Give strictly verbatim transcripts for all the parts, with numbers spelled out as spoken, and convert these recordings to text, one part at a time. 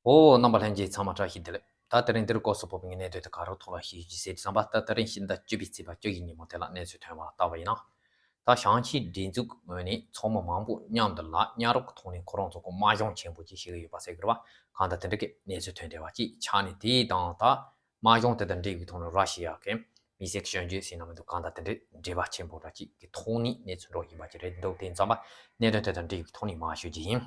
ཨོ། རྣམ་པ་ལྷན་རྒྱས་ཚང་མ་བཀྲ་ཤིས་བདེ་ལེགས། ད་དེ་རིང་འདིར་སྐོར་སོགས་པོ་བའི་གནད་དོན་དེ་ག་རོ་ཐོག་ལ་ཤེས་རྒྱུ་ཟེར་དུས་ཙམ་པ། ད་དེ་རིང་ཕྱི་ཟླ་བཅུ་པའི་ཚེས་པ་བཅུ་ཡི་ཉིན་མོ་དེ་ལ་གནས་ཚུལ་ཐོན་པ་ལྟ་བ་ཡིན་ན། ད་ཞིང་ཆེན་སྒྲིག་འཛུགས་ངོས་ནས་ཚོགས་མི་མང་པོ་མཉམ་དུ་ལ་གཉའ་རོགས་ཀྱི་ཐོག་ནས་ཁོ་རང་ཚོ་གི་དམག་སྦྱོང་ཆེན་པོ་ཅིག་བྱེད་ཀྱི་ཡོད་པ་ཟེར་གི་རེད་བ། གང་ལྟར་དེ་འདྲ་གི་གནས་ཚུལ་ཐོན་བསྡད་པ་ཅིག་ཆགས་ནས། དེའི་དང་ད་དམག་སྦྱོང་དེ་དང་འབྲེལ་བའི་ཐོག་ནས་ར་ཤི་ཡ་གི་མི་སེར་གྱི་གཞོན་སྐྱེས་ཟེར་ན་མི་འདུག་གང་ལྟར་དེ་འདྲའི་འབྲེལ་བ་ཆེན་པོ་འདྲ་ཅིག་གི་ཐོག་ནས་གནས་ཚུལ་འགྲོ་བཞིན་པ་ཅིག་རེད་འདུག་དེ་ཙམ་པ་གནད་དོན་དེ་དང་འབྲེལ་བའི་ཐོག་ནས་མར་ཞུ་རྒྱུ་ཡིན།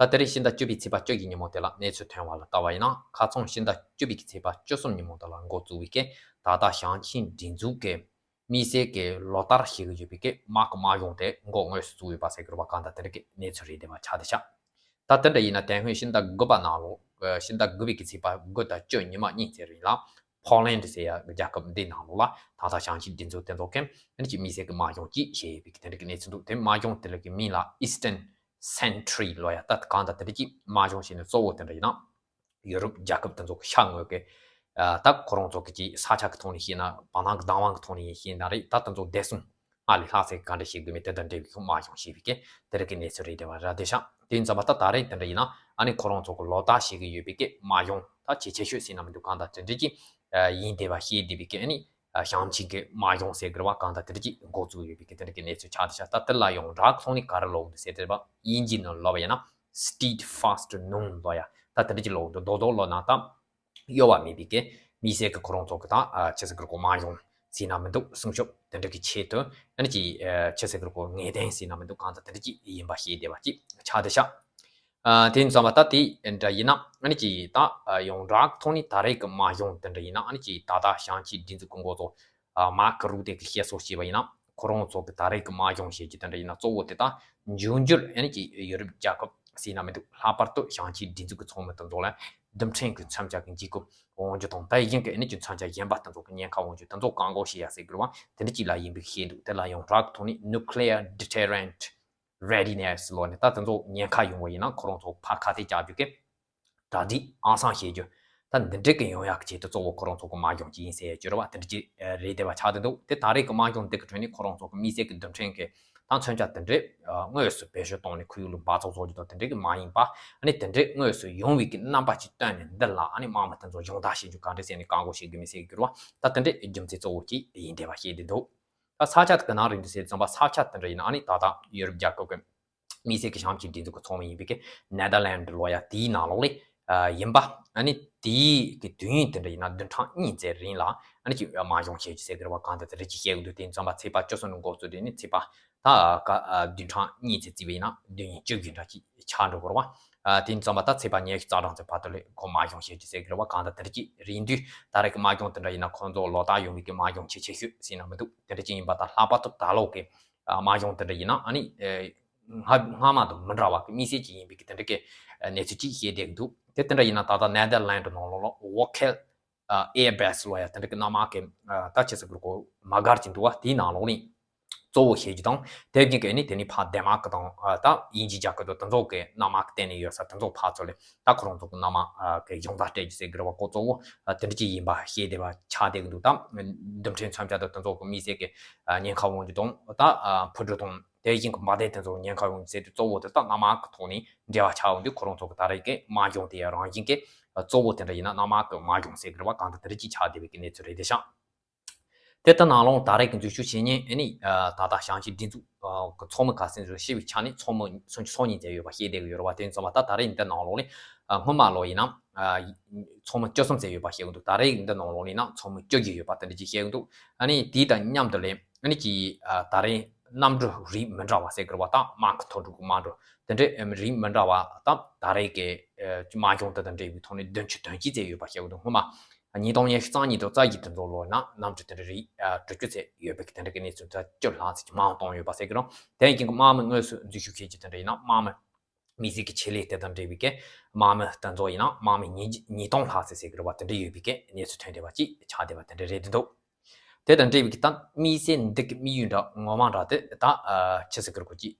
ད་དེ་རིང་ཕྱི་ཟླ་བཅུ་པའི་ཚེས་པ་བཅུ་ཡི་ཉིན་མོ་དེ་ལ་གནས་ཚུལ་ཐོན་པ་ལ་ལྟ་བ་ཡིན་ན། ཁ་སང་ཕྱི་ཟླ་བཅུ་པའི་ཚེས་པ་བཅུ་གསུམ་ཉིན་མོ་དེ་ལ་འགོ་བཙུགས་པའི་གི་ད་ལྟ་ཞིང་ཆེན་སྒྲིག་འཛུགས་ཀྱི་མི་སེར་གྱི་ལོ་ལྟར་བྱེད་ཀྱི་ཡོད་པའི་གི་དམག་གི་དམག་སྦྱོང་དེ་འགོ་དངོས་སུ་བཙུགས་ཡོད་པ་ཟེར་གི་རེད་བ། གང་ལྟར་དེ་འདྲ་གི་གནས་ཚུལ་རེད་བསྡད་པ་ཆགས་བསྡད་ཤག་ད་དེ་འདྲ་ཡིན་ན། དེ་སྔོན་ཕྱི་ཟླ་དགུ་པ་ནང་ལོགས། ཕྱི་ཟླ་དགུ་པའི་གི་ཚེས་པ་དགུ་དང་བཅུ་ཉི་མ་གཉིས་ཚེ་རིང་ལ། ཕོ་ལན་ཌི་ཟེར་ཡ་གི་རྒྱལ་ཁབ་འདི་ནང་ལོགས་ལ་ད་ལྟ་ཞིང་ཆེན་སྒྲིག་འཛུགས་དེ་ཚོ་གིས་ཨ་ནི་ཅིག་མི་སེར་གྱི་དམག་སྦྱོང་ཅིག་བྱས་ཡོད་པའི་གི་དེ་འདྲ་གི་གནས་ཚུལ་འདུག་དེ་དམག་སྦྱོང་དེ་ལ་གི་མིང་ལ་Eastern Sentry ལབ་ཡ། ད་གང་ལྟར་དེ་འདྲ་ཅིག་དམག་སྦྱོང་བྱས་ནས། གཙོ་བོ་དེ་འདྲ་ཡིན་ན་ཡུ་རོབ་རྒྱལ་ཁབ་དེ་ཚོ་གི་ཤར་ངོས་ཀྱི། ད་ཁོ་རང་ཚོ་གི་ཅིག་ས་ཆ་གི་ཐོག་ནས་བཤད་ན། བར་སྣང་གི་བདག་དབང་གི་ཐོག་ནས་བཤད་ན་རེད། ད་དེ་ཚོ་བདེ་སྲུང་སྔར་ལས་ལྷག་ཚད་ག་འདྲ་བྱེད་དགོས་མིན་དེ་དང་འབྲེལ་བའི་དམག་སྦྱོང་བྱས་པའི་གི་དེ་རིགས་ཀྱི་གནས་ཚུལ་རེད་བསྡད་པ་རེད་བསྡད་ཤག་དེ་ཡིན་ཙམ་པ་ད་ད་རེས་དེ་འདྲ་ཡིན་ན་ཨ་ནི་ཁོ་རང་ཚོ་གི་ལོ་ལྟར་བྱེད་ཀྱི་ཡོད་པའི་གི་དམག་སྦྱོང་ད་ཇེ་ཆེ་ཤོས་ཟེར་ན་མི་འདུག་གང་ལྟར་དེ་འདྲ་ཅིག་ཡིན་བསྡད་པ་བཤད་བསྡད་པའི་གི་ཨ་ནི་ཞིང་ཆེན་གྱི་དམག་སྦྱོང་ཟེར་གི་རེད་བ། གང་ལྟར་དེ་འདྲ་ཅིག་འགོ་བཙུགས་ཡོད་པའི་གི་དེ་འདྲ་གི་གནས་ཚུལ་ཆགས་བསྡད་ཤག་ད་དེ་ལ་ཡོངས་གྲགས་ཐོག་ནས་ག་རེ་ལབ་འདུག་ཟེར་བསྡད་པ། དབྱིན་ཇིའི་ནང་ལབ་པ་ཡིན་ན་Steadfast Noon ལབ་ཡ། ད་དེ་འདྲ་ཅིག་ལབ་འདུག་རྡོག་རྡོག་ལབ་ན་ད། གཡོ་བ་མེད་པའི་གི་མི་སེར་གྱི་ཁོ་རང་ཚོ་གི་ད་ཨ་ཆི་ཟེར་གི་རེད་གོ། དམག་སྦྱོང་ཟེར་ན་མི་འདུག་སྲུང་སྐྱོབ་དེ་འདྲ་གི་ཆེད་དུ་ཨ་ནི་ཅིག་ཨ་ཆི་ཟེར་གི་རེད་གོ། ངེས་གཏན་ཟེར་ན་མི་འདུག་གང་ལྟར་དེ་འདྲ་ཅིག་ཡིན་པ་ཤེས་བསྡད་པ་ཅིག་ཆགས་བསྡད་ཤག་ཨ་དེ་ཙམ་པ་ད་དེ་འདྲ་ཡིན་ན་ཨ་ནི་ཅིག་ད་ཨ་ཡོངས་གྲགས་ཐོག་ནས་ད་རེས་ཀྱི་དམག་སྦྱོང་དེ་འདྲ་ཡིན་ན་ཨ་ནི་ཅིག་ད་ལྟ་ཞིང་ཆེན་སྒྲིག་འཛུགས་ཀྱི་འགོ་གཙོ་ཨ་མཱར་ཀ་རུ་ཏེ་གིས་བཤད་སྲོལ་བྱས་པ་ཡིན་ན། ཁོ་རང་ཚོ་གི་ད་རེས་ཀྱི་དམག་སྦྱོང་བྱེད་རྒྱུ་དེ་འདྲ་ཡིན་ན་གཙོ་བོ་དེ་ད་འབྱུང་འགྱུར་ཨ་ནི་ཅིག་ཡུ་རོབ་རྒྱལ་ཁབ་ཟེར་ན་མི་འདུག་ལྷག་པར་དུ་ཞིང་ཆེན་སྒྲིག་འཛུགས་ཀྱི་ཚོགས་མི་དེ་ཚོ་ལ་རྡུལ་ཕྲན་གྱི་མཚོན་ཆ་གི་འཇིགས་སྐུལ་འོང་རྒྱུ་དང་། ད་ཡིན་གྱི་ཨ་ནི་ཅིག་མཚོན་ཆ་གཞན་པ་དེ་ཚོ་གི་ཉེན་ཁ་འོང་རྒྱུ་དེ་ཚོ་བཀག་འགོག་བྱེད་ཡ་ཟེར་གི་རེད་བ། དེ་འདྲ་ཅིག་ལ་ཡིན་པའི་ཤེས་འདུག་དེ་ལ་ཡོངས་གྲགས་ཐོག་ནས་Nuclear Deterrent Readiness ལབ་ནས། ད་དེ་ཚོ་ཉེན་ཁ་ཡོང་བ་ཡིན་ན་ཁོ་རང་ཚོ་ཕར་ཁ་གཏད་བཅག་རྒྱུ་གི་གྲ་སྒྲིག་ཨང་སང་བྱེད་རྒྱུ། ད་འདི་འདྲ་གི་ཡོང་ཡག་གི་ཆེད་དུ་གཙོ་བོ་ཁོ་རང་ཚོ་གི་དམག་སྦྱོང་ཅིག་ཡིན་ཟེར་རྒྱུ་རེད་བ། དེ་འདྲ་ཅིག་རེད་བསྡད་པ་ཆགས་བསྡད་འདུག་དེ་ད་རེས་ཀྱི་དམག་སྦྱོང་འདི་གི་ཁྲོད་ནས་ཁོ་རང་ཚོ་གི་མི་སེར་གྱི་རྡུལ་ཕྲན་གྱི་ད་མཚོན་ཆ་དེ་འདྲ་དངོས་སུ་བེད་སྤྱོད་བཏང་ནས་ཁོར་ཡུག་ལ་འབག་བཙོག་བཟོ་རྒྱུ་དང་དེ་འདྲ་གི་མ་ཡིན་པ། ཨ་ནི་དེ་འདྲ་དངོས་སུ་ཡོང་བའི་གི་རྣམ་པ་ཅིག་སྟོན་ནས། འདི་ལ་ཨ་ནི་དམག་མི་དེ་ཚོ་སྦྱོང་བརྡར་བྱེད་རྒྱུ་ག་འདྲ་ཟེར་ནས་བཀག་འགོག་བྱེད་དགོས་མིན་ཟེར་གི་རེད་བ། ད་དེ་འདྲ་རྒྱུ་མཚན་གཙོ་བོ་ཅིག་ཡིན་བསྡད་པ་ཤེས་བསྡད་འདུག་ད་ས་ཆ་དེ་ག་ནང་རེད་འདུག་ཟེར་ཙམ་པ། ས་ཆ་དེ་འདྲ་ཡིན་ན་ཨ་ནི་ད་ལྟ་ཡུ་རོབ་རྒྱལ་ཁབ་ཀྱི་མི་སེར་གྱི་ཞིང་ཆེན་སྒྲིག་འཛུགས་ཀྱི་ཚོགས་མི་ཡིན་པའི་གི་ནེ་དར་ལན་ཌི་ལབ་ཡ་དེའི་ནང་ལོགས་ལ་ཡིན་པ། ཨ་ནི་དེའི་གི་དུས་ཡུན་དེ་འདྲ་ཡིན་ན་བདུན་ཕྲག་གཉིས་ཙམ་རིང་ལ་ཨ་ནི་ཅིག་དམག་སྦྱོང་བྱེད་རྒྱུ་ཟེར་གི་རེད་བ། གང་ལྟར་དེ་འདྲ་ཅིག་བཤད་གི་འདུག་དེ་ཡིན་ཙམ་པ་ཚེས་པ་བཅུ་གསུམ་ནས་འགོ་བཙུགས་དུས་ནི་ཚེས་པ་ད་ག་ཨ་བདུན་ཕྲག་གཉིས་ཙམ་བརྩིས་པ་ཡིན་ན་བདུན་ཉིན་བཅུ་བཞི་འདྲ་ཅིག་ཆགས་འགྲོ་གི་རེད་བ། ཨ་དེ་ཡིན་ཙམ་པ་ད་ཚེས་པ་ཉི་ཤུ་རྩ་གྲངས་ཙམ་བར་དུ་ལ་ཁོ་དམག་སྦྱོང་བྱེད་རྒྱུ་ཟེར་གི་རེད་བ། གང་ལྟར་དེ་འདྲ་ཅིག་རེད་འདུག་ད་རེས་ཀྱི་དམག་སྦྱོང་དེ་འདྲ་ཡིན་ན་ཁོང་ཚོ་ལོ་ལྟར་ཡོང་བའི་གི་དམག་སྦྱོང་ཆེ་ཆེ་ཤོས་ཟེར་ན་མི་འདུག་དེ་འདྲ་ཅིག་ཡིན་པ་དང་། ལྷག་པར་དུ་ད་ལོ་གི་ཨ་དམག་སྦྱོང་དེ་འདྲ་ཡིན་ན་ཨ་ནི་ཨེ་སྔ་སྔ་མ་དང་མི་འདྲ་བ་གི་དམིགས་བསལ་ཅིག་ཡིན་པའི་གི་དེ་འདྲ་གི་ཨ་གནས་ཚུལ་ཅིག་བཤད་བསྡད་འདུག་དེ་དེ་འདྲ་ཡིན་ན་ད་ལྟ་ནེ་དར་ལན་ཌི་ནང་ལོགས་ལ་ཝོ་ཁེལ་ཨ་ཨེར་བེ་སི་ལབ་ཡ་དེ་འདྲ་གི་གནམ་དམག་གི་ཨ་ད་ཆི་ཟེར་དགོས་རེད་གོ། དམག་སྒར་ཅིག་འདུག་བ། དེའི་ནང་ལོགས་ནས་གཙོ་བོ་བྱེད་རྒྱུ་དང་། དེ་བཞིན་གི་ཨ་ནི་དེ་ནས་ཕར་ལྡན་མ་གི་དང་ཨ་ད་དབྱིན་ཇི་རྒྱལ་ཁབ་དང་དེ་ཚོ་གི་གནམ་དམག་གི་བསྟན་ནས་ཡོད་ས་དེ་ཚོ་ཕར་ཚུར་ལ་ད་ཁོ་རང་ཚོ་གི་གནམ་དམག་གི་སྦྱོང་བརྡར་སྤྲད་རྒྱུ་ཟེར་གི་རེད་བ། ཁོ་གཙོ་བོ་དེ་འདྲ་ཅིག་ཡིན་པ་ཤེས་བསྡད་པ་ཆགས་བསྡད་གི་འདུག་ད་རྡུལ་ཕྲན་མཚོན་ཆ་དང་དེ་ཚོ་གི་མི་སེར་གི་ཉེན་ཁ་འོང་རྒྱུ་དང་། ད་འཕུར་གྲུ་དང་དེ་བཞིན་གི་མ་དེ་དེ་ཚོ་ཉེན་ཁ་འོང་རྒྱུ་ཟེར་དུས་གཙོ་བོ་དེ་ད་གནམ་དམག་གི་ཐོག་ནས་འབྲེལ་བ་ཆགས་འོང་དུས་ཁོ་རང་ཚོ་གི་ད་རེས་གི་དམག་སྦྱོང་དེ་ཡང་རང་བཞིན་གི་གཙོ་བོ་དེ་འདྲ་ཡིན་ན་གནམ་དམག་གི་དམག་སྦྱོང་ཟེར་གི་རེད་བ། གང་ལྟར་དེ་འདྲ་ཅིག་ཆགས་བསྡད་པའི་གི་གནས་ཚུལ་རེད་བསྡད་ཤག་དེ་ལྟར་ནང་ལོགས་ད་རེས་ཀྱི་འཛུལ་ཞུགས་བྱེད་མཁན་ཨ་ནི་ད་ལྟ་ཞིང་ཆེན་སྒྲིག་འཛུགས་ཀྱི་ཚོགས་མི་ཁ་སེང་ཚོ་ཤི་བའི་ཆ་ནས་ཚོགས་མི་སུམ་ཅུ་སོ་གཉིས་ཙམ་ཡོད་པ་ཤེས་བསྡད་ཀྱི་ཡོད་རེད་བ། དེ་ཡིན་ཙང་མ་ད་ད་རེས་འདི་ནང་ལོགས་ལ་སྔོན་མ་ལོ་ཡིན་ན་ཚོགས་མི་བཅུ་གསུམ་ཙམ་ཡོད་པ་ཤེས་ཀྱི་འདུག་ད་རེས་འདི་ནང་ལོགས་ལ་ཡིན་ན་ཚོགས་མི་བཅུ་བཞི་ཡོད་པ་དེ་འདྲ་ཅིག་ཤེས་ཀྱི་འདུག་ཨ་ནི་དེ་དང་མཉམ་དུ་ལ་ཨ་ནི་ཀྱི་ད་རེས་གནམ་གྲུ་རིགས་མི་འདྲ་བ་ཟེར་གྱི་རེད་བ། ད་དམག་གི་མཐོ་འབྲིང་གི་དམག་གྲུ་དེ་འདྲའི་རིགས་མི་འདྲ་བ་ད་ད་རེས་ཀྱི་དམག་སྦྱོང་དེ་དང་འབྲེལ་བའི་ཐོག་ནས་བདུན་ཅུ་དོན་གཅིག་ཙམ་ཡོད་པ་ཤེས་ཀྱི་འདུག་སྔོན་མ། ཉིས་སྟོང་ཉི་ཤུ་རྩ་གཉིས་དང་རྩ་བཞི་དེ་ཚོ་ལོ་ན་གནམ་གྲུ་དེ་འདྲ་རིགས་དྲུག་ཅུ་ཙམ་ཡོད་པའི་གི་དེ་འདྲ་གི་གནས་ཚུལ་ད་བཅུ་ལྷག་ཙམ་གྱི་མང་བ་བཏང་ཡོད་པ་ཟེར་གི་རུང་། དེ་ཡིན་གྱི་དམག་མི་དངོས་སུ་འཛུལ་ཞུགས་བྱེད་རྒྱུ་དེ་འདྲ་ཡིན་ན་དམག་མི་མི་སེར་གྱི་ཆེད་ལས་དེ་དང་འབྲེལ་བའི་གི་དམག་མི་དེ་ཚོ་ཡིན་ན་དམག་མི་ཉིས་ཉིས་སྟོང་ལྷག་ཙམ་ཟེར་གི་རེད་བ། དེ་འདྲ་ཡོད་པའི་གི་གནས་ཚུལ་ཐོན་བསྡད་པ་ཅིག་ཆགས་བསྡད་པ་དེ་འདྲ་རེད་འདུག་དེ་དང་འབྲེལ་བའི་གི་ད་དམིགས་བསལ་འདི་གི་དམིགས་ཡུལ་འདྲ་ངོ་མ་འདྲ་དེ་ད་ཆི་ཟེར་གི་རེད་གོ་ཅིག་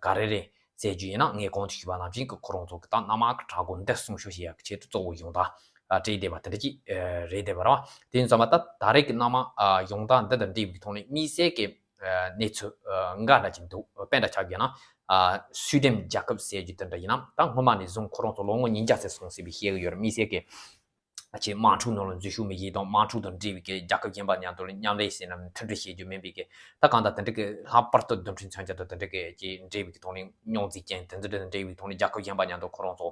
ག་རེ་རེད་ཟེར་རྒྱུ་ཡིན་ན། ངས་གོང་དུ་ཞུས་པ་ནང་བཞིན་གྱི་ཁོ་རང་ཚོ་གི་ད་གནམ་དམག་གི་དྲག་རྒོལ་འདི་སྲུང་སྐྱོབ་བྱེད་ཡག་གི་ཆེད་དུ་གཙོ་བོ་སྦྱོང་བརྡར་སྤྲད་བསྡད་པ་དེ་འདྲ་ཅིག་རེད་བསྡད་པ་རེད་བ། དེ་ཡིན་ཙང་མ་ད་ད་རེས་ཀྱི་གནམ་དམག་སྦྱོང་བརྡར་འདི་དང་འབྲེལ་བའི་ཐོག་ནས་དམིགས་བསལ་གྱི་གནས་ཚུལ་འགའ་འདྲ་ཅིག་འདུག་དཔེ་འདྲ་ཆ་བཞག་ན་ ཨ་སུའེ་ཏེན་རྒྱལ་ཁབ་ཟེར་རྒྱུ་དེ་འདྲ་ཡིན་ན། ད་སྔོན་མ་ནས་བཟུང་ཁོ་རང་ཚོ་ལོ་ངོ་ཉིས་བརྒྱ་ཙམ་སོང་ཟེར་བའི་བཤད་གི་ཡོད་རེད། དམིགས་བསལ་གྱི་ཅིག་དམག་འཁྲུག་ནང་ལ་འཛུལ་ཞུགས་མི་ཡིན་དང་། དམག་འཁྲུག་དང་འབྲེལ་བའི་གི་རྒྱལ་ཁབ་གཞན་པ་མཉམ་དུ་མཉམ་ལས་ཟེར་ན་མཐུན་སྒྲིལ་བྱེད་རྒྱུ་མིན་པའི་གི། ད་གང་ལྟར་དེ་འདྲ་གི་ལྷག་པར་དུ་རྡུལ་ཕྲན་མཚོན་ཆ་དང་དེ་འདྲ་གི་ཅིག་འབྲེལ་བའི་གི་ཐོག་ནས་རྙོག་འཛིང་ཅན་དེ་འདྲ་དང་འབྲེལ་བའི་ཐོག་ནས་རྒྱལ་ཁབ་གཞན་པ་མཉམ་དུ་ཁོ་རང་ཚོ་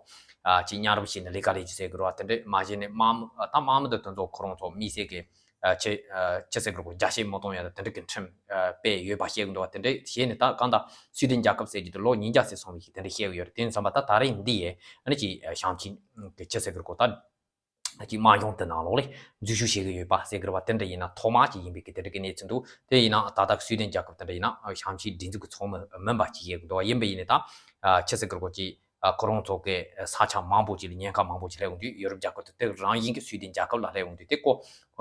ཨ་ཅིག་མཉམ་རུབ་བྱས་ནས་ལས་ཀ་ལས་རྒྱུ་ཟེར་གི་རེད་བ། དེ་འདྲ་མ་བྱས་ནས་དམག་མི་ད་དམག་མི་དང་དེ་ཚོ་ཁོ་རང་ཚོ་དམིགས་བསལ་གི་ཨ་ཅི་ཨ་ཅི་ཟེར་གི་རེད། རྒྱ་ཆེ་མི་གཏོང་ཡ་དང་དེ་འདྲ་གི་ཁྲིམས་ཨ་སྤེལ་ཡོད་པ་བཤད་གི་འདུག་བ། དེ་འདྲ་བྱས་ནས་ད་གང་ལྟར་སུའེ་ཏེན་རྒྱལ་ཁབ་ཟེར་རྒྱུ་དེ་ལོ་ཉིས་བརྒྱ་ཙམ་སོང་བའི་ཞིག་དེ་འདྲ་བཤད་གི་ཡོད་རེད། དེ་ཡིན་ཙང་མ་ད་ད་རེས་འདི་ཡས་ཨ་ནི་ཅིག་ཨ་ཞང་ཆིན་གི་ཅི་ཟེར་གི་རེད་གོ། ད་ཅིག་དམག་སྦྱོང་དེ་ནང་ལོགས་ལ་འཛུལ་ཞུགས་བྱེད་གི་ཡོད་པ་ཟེར་གི་རེད་བ། དེ་འདྲ་ཡིན་ན་ཐོག་མ་ཅིག་ཡིན་པའི་གི་དེ་འདྲ་གི་གནས་ཚུལ་འདུག། དེ་ཡིན་ན་ད་ལྟ་སུའེ་ཏེན་རྒྱལ་ཁབ་དེ་འདྲ་ཡིན་ན་ཞང་ཆིན་སྒྲིག་འཛུགས་ཀྱི་ཚོགས་མི་མིན་པ་ཅིག་བཤད་གི་འདུག་བ། ཡིན་པ་ཡིན་ནའི་ད་ཨ་ཅི་ཟེར་གི་རེད་གོ། ཅིག་ཨ་ཁོ་རང་ཚོ་གི་ས་ཆ་མང་པོ་ཅིག་ལ་ཉེན་ཁ་མང་པོ་ཅིག་སླེབས་ཡོང་དུས། ཡོ་རོབ་རྒྱལ་ཁབ་དེ་དེ་རང་བཞིན་གྱི་སུའེ་ཏེན་རྒྱལ་ཁབ་ལ་སླེབས་ཡོང་དུས། དེ་ཁོ་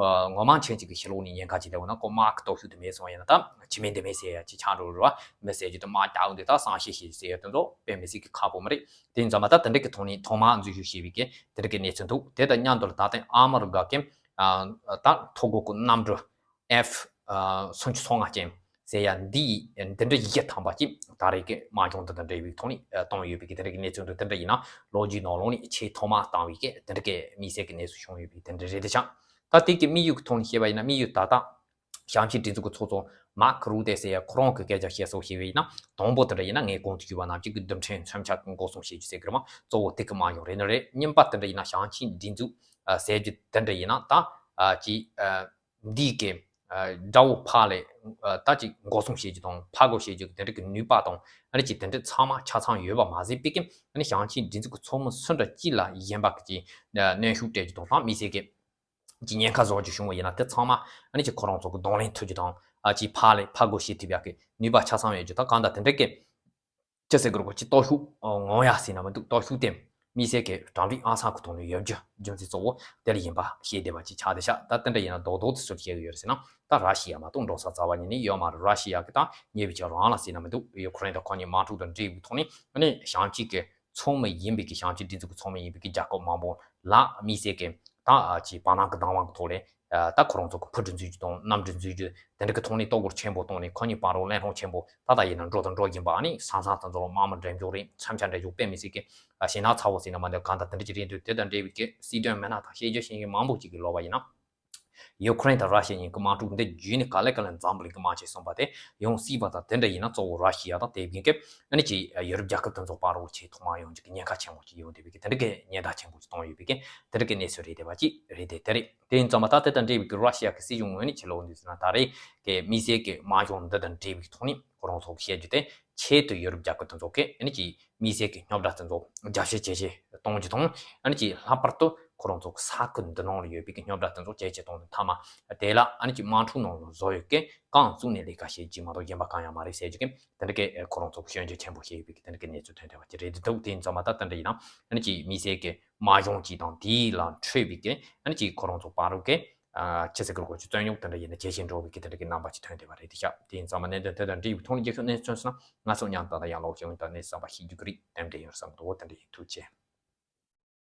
ཨ་ངོ་མ་མཁན་ཅིག་གི་ཕྱི་ལོགས་ནས་ཉེན་ཁ་ཅིག་སླེབས་ཡོང་ན་ཁོ་དམག་གི་སྟོབས་ཤུགས་དེ་མེད་སོང་ཡིན་ན་ད་ཅི་མིན་འདི་མིན་ཟེར་ཡ་ཅིག་ཆགས་འགྲོ་རེད་བ། མི་ཟེར་རྒྱུ་དེ་དམག་རྒྱག་ཡོང་དུས་ད་གསང་བཤེར་བྱེད་ཟེར་ཡ་དེ་ཚོ་དཔེ་མི་སྲིད་ཀྱི་ཁག་པོ་མ་རེད། དེ་ཡིན་ཙང་མ་ད་དེ་འདྲ་གི་ཐོག་ནས་ཐོག་མར་འཛུལ་ཞུགས་བྱས་པའི་གི་དེ་འདྲ་གི་གནས་ཚུལ་འདུག། དེ་དང་མཉམ་དུ་ད་ལྟ་ཨ་མི་རི་ཀ་གི་ཨ་ད་ཐོ་འགོད་ཀྱི་གནམ་གྲུ་ཨེཕ་ཨ་སུམ་ཅུ་སོ་ལྔ་ཅན་ཟེར་ཡ་འདི་འདི་འདྲ་བཞི་ཐམ་པ་ཅིག་ད་རེས་ཀྱི་དམག་སྦྱོང་འདི་དང་འབྲེལ་བའི་ཐོག་ནས་ཨ་བཏང་ཡོད་པའི་གི་དེ་འདྲ་གི་གནས་ཚུལ་འདུག། དེ་འདྲ་ཡིན་ན་ལོ་རྒྱུས་ནང་ལོགས་ནས་ཆེས་ཐོག་མར་བཏང་བའི་གི་དེ་འདྲ་གི་དམིགས་བསལ་གྱི་གནས་ཚུལ་བྱུང་ཡོད་པའི་དེ་འདྲ་རེད་དེ་ཆགས། ད་དེ་གི་དམིགས་ཡུལ་གྱི་ཐོག་ནས་བཤད་པ་ཡིན་ན། དམིགས་ཡུལ་ད་ལྟ་ཞང་ཆིན་སྒྲིག་འཛུགས་ཀྱི་ཚོགས་གཙོ་མཱར་ཁ་རུ་ཏེ་ཟེར་ཡ་ཁོ་རང་གི་སྐད་ཆ་བཤད་སྲོལ་བཤད་པ་ཡིན་ན། དང་པོ་དེ་འདྲ་ཡིན་ན་ངས་གོང་དུ་ཞུས་པ་ནང་བཞིན་གྱི་རྡུལ་ཕྲན་མཚོན་ཆ་གི་འགོག་སྲུང་བྱེད་རྒྱུ་ཟེར་གི་རེད་མ། གཙོ་བོ་དེ་གི་དམག་སྦྱོང་རེད་ནི་རེད། གཉིས་པ་དེ་འདྲ་ཡིན་ན་ཞང་ཆིན་སྒྲིག་འཛུགས་ཨ་ཟེར་རྒྱུ་དེ་འདྲ་ཡིན་ན་ད་ཨ་ཅིག་ཨ་འདི་གི་ཨ་དགྲ་བོ་ཕར་ལ་ཨ་ད་ཅིག་འགོག་སྲུང་བྱེད་རྒྱུ་དང་ཕར་རྒོལ་བྱེད་རྒྱུ་དེ་འདྲ་གི་ནུས་པ་དང་ཨ་ནི་ཅིག་དེ་འདྲ་ཚང་མ་ཆ་ཚང་ཡོད་པ་མ་ཟད་པའི་གི་ཨ་ནི་ཞང་ཆིན་སྒྲིག་འཛུགས་ཀྱི་ཚོགས་མི་སུ་འདྲ་ཅིག་ལ་གཞན་པ་གི་ཅིག་ཨ་གནོན་ཤུགས་སྤྲད་རྒྱུ་དང་། ད་དམིགས་བསལ་གི་ཅིག་ཉེན་ཁ་བཟོ་རྒྱུ་བྱུང་བ་ཡིན་ན་དེ་ཚང་མ་ཨ་ནི་ཅིག་ཁོ་རང་ཚོ་གི་གདོང་ལེན་ཐུབ་རྒྱུ་དང་། ཨ་ཅིག་ཕར་ལ་ཕར་རྒོལ་བྱེད་ཐུབ་ཡག་གི་ནུས་པ་ཆ་ཚང་ཡོད་རྒྱུ་དང་། གང་ལྟར་དེ་འདྲ་གི་ཅི་ཟེར་དགོས་རེད་གོ། ཅིག་སྟོབས་ཤུགས་ཨ་མངོན་ཡག་ཟེར་ན་མི་འདུག། སྟོབས་ཤུགས་དེ་དམིགས་བསལ་གི་དྲང་བདེན་ཨང་གསར་གི་ཐོག་ནས་ཡོད་རྒྱུ་རྒྱུ་མཚན་གཙོ་བོ་དེ་ལ་ཡིན་པ་ཤེས་བདེ་བ་ཅིག་ཆགས་བསྡད་ཤག། ད་དེ་འདྲ་ཡིན་ན་རྡོག་རྡོག་ཏུ་སུས་བཤད་གི་ཡོད་རེད་ཟེར་ན། ད་ར་ཤི་ཡ་མ་གཏོགས་འགྲོ་ས་རྩ་བ་ཉིད་ནས་ཡོད་མ་རེད། ར་ཤི་ཡ་གི་ད་ཉེ་བའི་ཆར་རང་ལ་ཟེར་ན་མི་འདུག། ཡུ་ཁུ་རེན་དང་ཁོ་གཉིས་དམག་འཁྲུག་དང་འབྲེལ་བའི་ཐོག་ནས་ཨ་ནི་ཞང་ཆིན་གི་ཚོགས་མི་ཡིན་པའི་གི་ཞང་ཆིན་སྒྲིག་འཛུགས་ཀྱི་ཚོགས་མི་ཡིན་པའི་གི་རྒྱལ་ཁབ་མང་པོ་ལ་དམིགས་བསལ་གི་ད་ཅིག་བར་སྣང་གི་བདག་དབང་གི་ཐོག་ལས་ད་ཁོ་རང་ཚོ་གི་འཕུར་གྲུ་འཛུལ་རྒྱུ་དང་གནམ་གྲུ་འཛུལ་རྒྱུ་དེ་འདྲ་གི་ཐོག་ནས་གཏོར་རྒོལ་ཆེན་པོ་བཏང་ནས། ཁོ་གཉིས་བར་རོགས་གླེང་སློང་ཆེན་པོ་ད་ལྟ་ཡིན་ན་འགྲོ་དང་འགྲོ་བཞིན་པ། ཨ་ནི་ས་མཚམས་དེ་ཚོ་ལ་དམག་མི་འགྲེམས་འཇོག་རེད། མཚོན་ཆ་འགྲེམས་འཇོག་དཔེ་མི་སྲིད་གི་ཞེད་སྣང་ཚ་བོ་ཟེར་ན་མ་འདོད། གང་ལྟར་དེ་འདྲ་ཅིག་རེད་འདུག། དེ་དང་འབྲེལ་བའི་གི་སྲིད་དོན་མི་སྣ་དང་ཤེས་རྒྱ་ཤེས་མཁན་མང་པོ་ཅིག་གིས་ལབ་པ་ཡིན་ན། ཡུ་ཁུ་རེན་དང་ར་ཤི་ཡ་གཉིས་ཀྱི་དམག་འཁྲུག་འདི་བརྒྱུད་ནས་ག་ལེ་ག་ལེ་འཛམ་བུ་གླིང་གི་དམག་ཆེན་གསུམ་པ་དེ་ཡོང་སྲིད་པ་དང་། དེ་འདྲ་ཡིན་ན་གཙོ་བོ་ར་ཤི་ཡ་དང་དེ་བཞིན་གྱི་ཨ་ནི་ཅིག་ཡོ་རོབ་རྒྱལ་ཁབ་དེ་ཚོ་བར་རོགས་ཆེས་ཐོག་མ་ཡོང་རྒྱུ་གི་ཉེན་ཁ་ཆེན་པོ་ཅིག་ཡོང་བསྡད་པའི་གི་དེ་འདྲ་གི་ཉེན་བརྡ་ཆེན་པོ་ཅིག་བཏང་ཡོད་པའི་གི་དེ་འདྲ་གི་གནས་ཚུལ་རེད་བསྡད་པ་ཅིག་རེད་དེ། དེ་རེད། དེ་ཡིན་ཙང་མ་ད་དེ་དང་འབྲེལ་བའི་གི་ར་ཤི་ཡ་གི་སྲིད་གཞུང་ངོས་ནས་ཕྱི་ལོགས་འདི་ཟེར་ན་ད་རེས་གི་དམིགས་བསལ་གི་དམག་སྦྱོང་འདི་དང་འབྲེལ་བའི་ཐོག་ནས་ཁོ་རང་ཚོ་གི་བཤད་རྒྱུ་དེ་ཆེད་དུ་ཡོ་རོབ་རྒྱལ་ཁབ་དེ་ཚོ་གི་ཨ་ནི་ཅིག་དམིགས་བསལ་གྱི་རྙོག་དྲ་དེ་ཚོ་རྒྱ་བཤད་ཇེ་ཆེ་གཏོང་རྒྱུ་དང་། ཨ་ནི་ཅིག་ལྷག་པར་དུ་ཁོ་རང་ཚོ་ས་ཁུལ་འདི་ནང་ལ་ཡོད་པའི་གི་རྙོག་དྲ་དེ་ཚོ་ཇེ་ཆེ་གཏོང་རྒྱུ། མཐའ་མ་དེ་ལ་ཨ་ནི་ཅིག་དམག་འཁྲུག་ནང་ལ་བཟོ་ཡོད་ཀི་རྐང་བཙུགས་ནས་ལས་ཀ་བྱེད་ཀྱི་མ་གཏོགས་གཞན་པ་གང་ཡང་མ་རེད་ཟེར་རྒྱུ་གི་དེ་འདྲ་གི་ཁོ་རང་ཚོ་གི་སྐྱོན་བརྗོད་ཆེན་པོ་བྱེད་ཡོད་པའི་གི་དེ་འདྲ་གི་གནས་ཚུལ་ཐོན་བསྡད་པ་ཅིག་རེད་འདུག། དེ་ཡིན་ཙང་མ་ད་དེ་འདྲ་ཡིན་ན་ཨ་ནི་ཅིག་དམིགས་བསལ་གི་དམག་སྦྱོང་ཅིག་དང་དེའི་ལ་འཕྲོས་པའི་གི་ཨ་ནི་ཅིག་ཁོ་རང་ཚོ་བར་རུ་གི་ཨ་ཅི་ཟེར་གི་རེད་གོ། ཅིག་རྩོད་རྙོག་དེ་འདྲ་ཡིན་ན་ཇེ་ཆེ་འགྲོ་བའི་གི་དེ་འདྲ་གི་རྣམ་པ་ཅིག་ཐོན་བསྡད་པ་རེད་དེ་ཤག། དེ་ཡིན་ཙང་མ་གནད་དོན་དེ་དང་འབྲེལ་བའི་ཐོག་ནས་རྒྱབ་སྐྱོར་གནས་ཚུལ་སོང་ན་ང་ཚོ་མཉམ་དུ་ད་ལྟ་ཡང་ལོག་ཞུ་ཡོང་དང་གནས་བསམ་པ་ཤེས་རྒྱུ་གི་རེད། དེ་འདྲ་ཡིན་བསམ་གི་འདུག། དེ་འདྲ་ཡིན། ཐུགས་རྗེ་ཆེ།